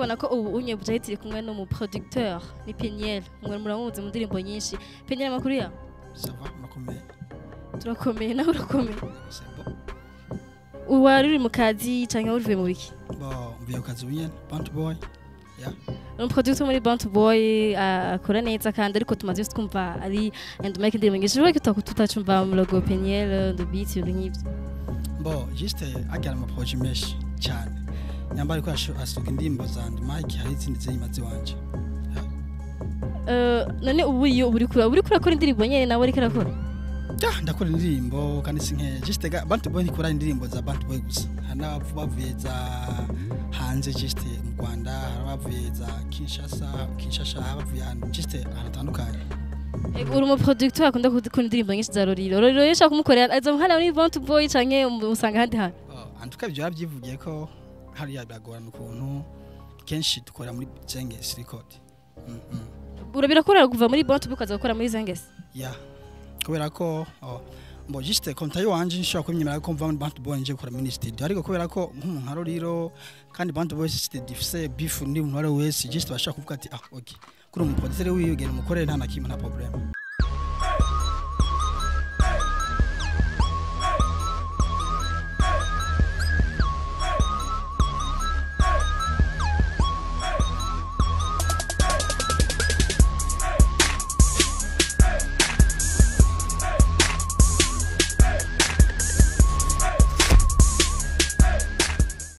Murabibona ko ubu unye Buja Hit iri kumwe n'umu producteur ni Peniel. Mwe muramuzi mu ndirimbo nyinshi. Peniel, amakuru ya? Ça va, murakomeye? Turakomeye, nawe urakomeye? C'est bon. Wari uri mu kazi canke uvuye mu biki? Bon, mvuye ku kazi ubu nyene, Bantu Boy. Ni umuproducteur muri Bantu Boy, akora neza kandi, ariko tumaze yose twumva ari and make indirimbo nyinshi, ureke tutacumva mu logo Peniel the beat, ibintu nk'ivyo. Bon, juste agira ama projet menshi cyane. Nyamba ariko asohoka indirimbo za Andy Mike, hari izindi zimaze wanje. None ubu iyo uri kurakora indirimbo nyene, nawe ariko arakora? Ya, ndakora indirimbo kandi si nkeya. Juste ga Bantu Boy ntikora indirimbo za Bantu Boy gusa. Hari n'abavuye za hanze, juste mu Rwanda, hari abavuye za Kinshasa, hari abavuye ahantu juste ahantu hatandukanye. Ego, uri umuproducteur akunda gukora indirimbo nyinshi za Roriro. Roriro iyo ushaka kumukorera, aza hano muri Bantu Boy canke usanga ahandi hantu? Oh, en tout cas ibyo yabyivugiye ko hariya biragorana ukuntu kenshi dukora muri Zengesi Record. Urabirakora kuva muri Bantu Boy ukaza gukora muri Zengesi? Ya, kubera ko, oh, mbo juste konta yiwanje nshobora kwimyemera ko mva muri Bantu Boy nje gukora muri studio, ariko kubera ko nk'umuntu nka Roriro kandi Bantu Boy studio ifise beef, ndi umuntu wari wese juste bashaka kuvuga ati: "Ah, okay, kuri umuproducteur wiwe, genda umukorere, nta na kimwe, nta problème."